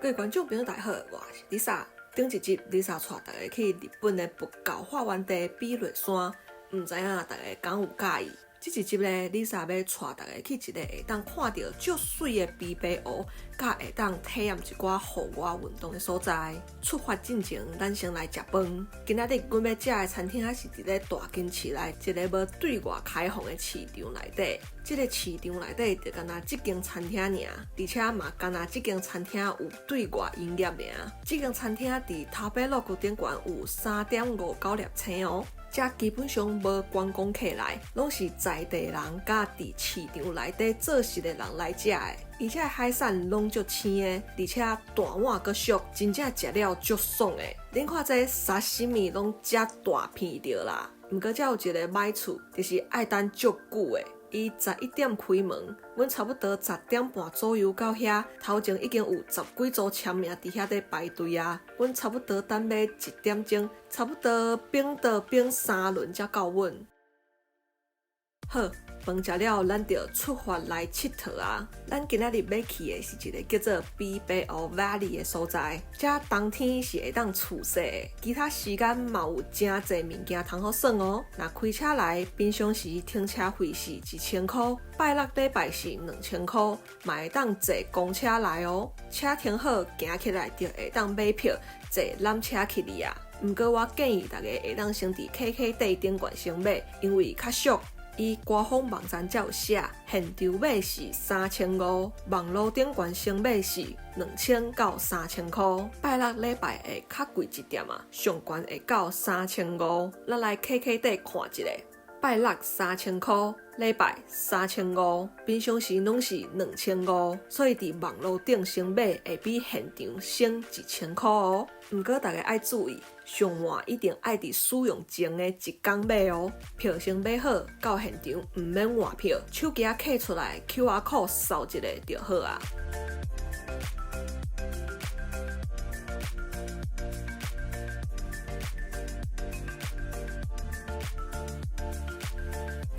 各位觀眾朋友，大家好，我是 Lisa。頂一集 Lisa 帶大家去日本的佛教發源地比叡山，毋知影大家敢有佮意？這一集咧，Lisa 欲帶大家去一个會當看著足媠的琵琶湖，佮會當體驗一寡戶外運動的所在。出發進前，咱先來食飯。今仔日阮欲食的餐廳是佇咧大津市內一个無對外開放的市場內底。這个市場內底就干焦這間餐廳爾，而且嘛干焦這間餐廳有對外營業爾。這間餐廳佇 Tabelog 頂懸有3.59粒星哦。遮基本上無觀光客來，攏是在地人佮佇市場內底做事的人來食的。伊遮海產攏足鮮的，而且大碗閣俗，真正食了足爽的。恁看這沙西米攏遮大片著啦。毋過遮有一个歹處，就是愛等足久的。伊11點開門，阮差不多10點半左右到遐，頭前已經有十幾組簽名佇遐咧排隊啊。阮差不多等欲1點鐘，差不多反倒反三輪才到阮。好，飯食了，咱就出發來𨑨迌啊！咱今仔日欲去的是一个叫做琵琶湖 Valley 的所在，遮冬天是會當泅雪的，其他時間嘛有誠濟物件通好耍哦。若開車來，平常時停車費是1000箍，拜六禮拜是2000箍，嘛會當坐公車來哦。車停好，行起來就會當買票坐纜車去哩啊。毋過我建議大家會當先佇 KKday 頂懸先買，因為較俗。伊官方網站才有寫，現場買是3500，網路頂懸先買是2000到3000箍。拜六禮拜會較貴一點仔，上懸會到3500。咱來 KKday 看一下，拜六3000箍，禮拜三千五，平常時攏是2500，所以佇網路頂先買會比現場省1000箍哦。毋過大家愛注意，上換一定愛佇使用前的一工買哦。票先買好，到現場毋免換票，手機仔揢出來 QR code 掃一下就好啊。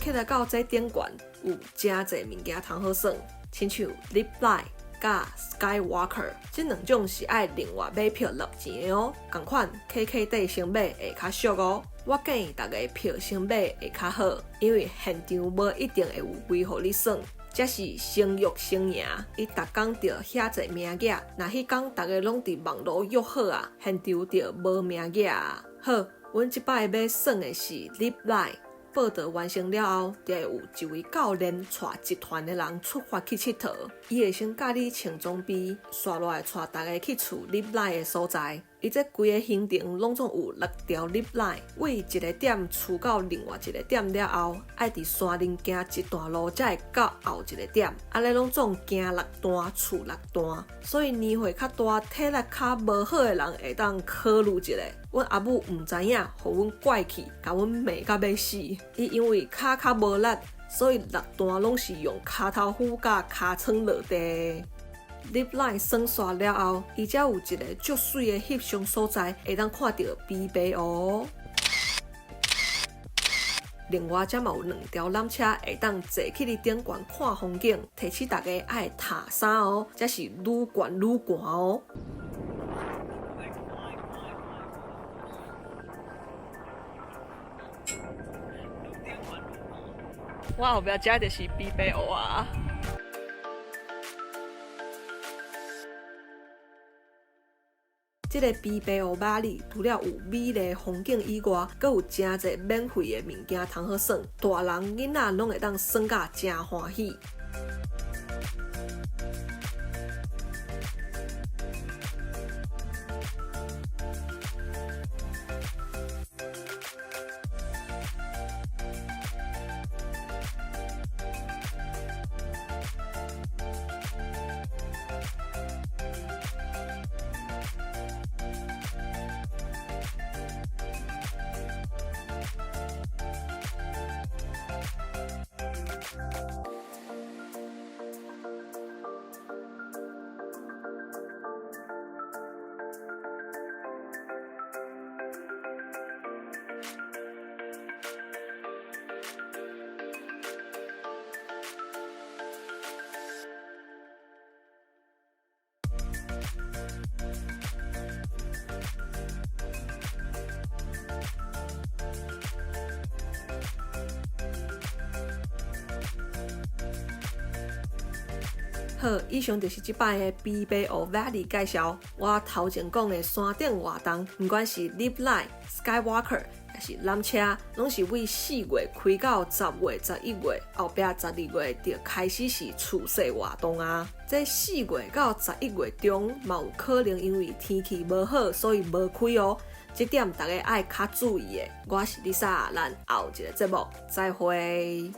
去來到這頂懸有誠濟物件通好耍，親像 Zip Line 佮 Skywalker 這兩種是愛另外買票納錢的哦。仝款 KKday 先買會較俗哦。我建議大家票先買會較好，因為現場無一定會有位予你耍。這是先約先贏，伊逐工就遐濟名額，若彼工逐家攏佇網路約好啊，現場就無名額啊。好，阮這擺欲耍的是 Zip Line。報到完成了後，就會有一位教練帶一團的人出發去𨑨迌。伊會先教你穿裝備，紲落來帶大家去泅 zip line 的所在。伊這規个行程攏總有六條 zip line，對一个點泅到另外一个點了後，愛佇山林行一段路才會到後一个點。按呢攏總行六段，泅六段，所以年歲較大、體力較無好的人會當考慮一下。阮阿母毋知影，予阮拐去，共阮罵甲欲死。伊因為跤較無力，所以六段攏是用跤頭趺佮尻川落地。Zip line 耍煞了後，伊遮有一个足媠的翕相所在，會當看著琵琶湖。另外，遮嘛有兩條纜車會當坐去哩頂懸看風景。提醒大家愛脫衫哦，遮是愈懸愈寒哦。我後壁遮就是琵琶湖啊。這个琵琶湖 Valley 除了有美麗風景以外，閣有誠濟免費的物件通好耍，大人囡仔攏會當耍甲誠歡喜。好，以上就是這擺的 BBO Valley 介紹。我頭前講的山頂活動，毋管是 Zip Line、Skywalker，抑是纜車，攏是對4月開到10月、11月，後壁12月就開始是厝細活動啊。這4月到11月中，嘛有可能因為天氣無好，所以無開哦。這點逐家愛較注意的。我是 Lisa，咱後一个節目再會。